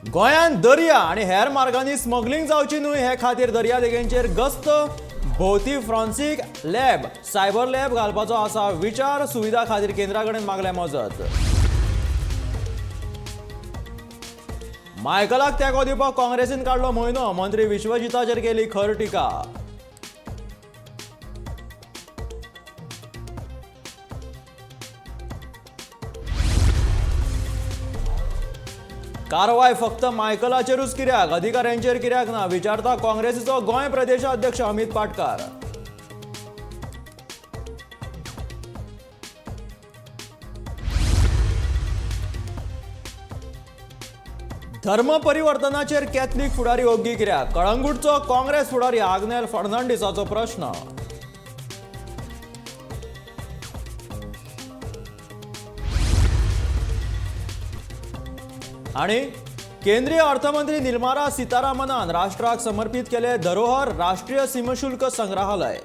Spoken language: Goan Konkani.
गोंयांत दर्या आनी हेर मार्गांनी स्मगलिंग जावची न्हय हे खातीर दर्यादेगेंचेर गस्त भोवती फॉरेन्सिक लॅब, सायबर लॅब घालपाचो आसा विचार. सुविधा खातीर केंद्रा कडेन मागल्या मजत. मायकलाक तेंको दिवपाक काँग्रेसीन काडलो म्हयनो. मंत्री विश्वजिताचेर केली खर टिका. कारवाय फक्त मायकलाचेरूच कित्याक, अधिकाऱ्यांचेर कित्याक ना, विचारता काँग्रेसीचो गोंय प्रदेशाध्यक्ष अमित पाटकार. धर्म परिवर्तनाचेर कॅथलिक फुडारी ओग्गी कित्याक, कळंगूटचो काँग्रेस फुडारी आग्नेल फर्नांडीसाचो प्रश्न. आणि केंद्रीय अर्थमंत्री निर्मला सीतारामनान राष्ट्राक समर्पित केले धरोहर राष्ट्रीय सीमशुल्क संग्रहालय.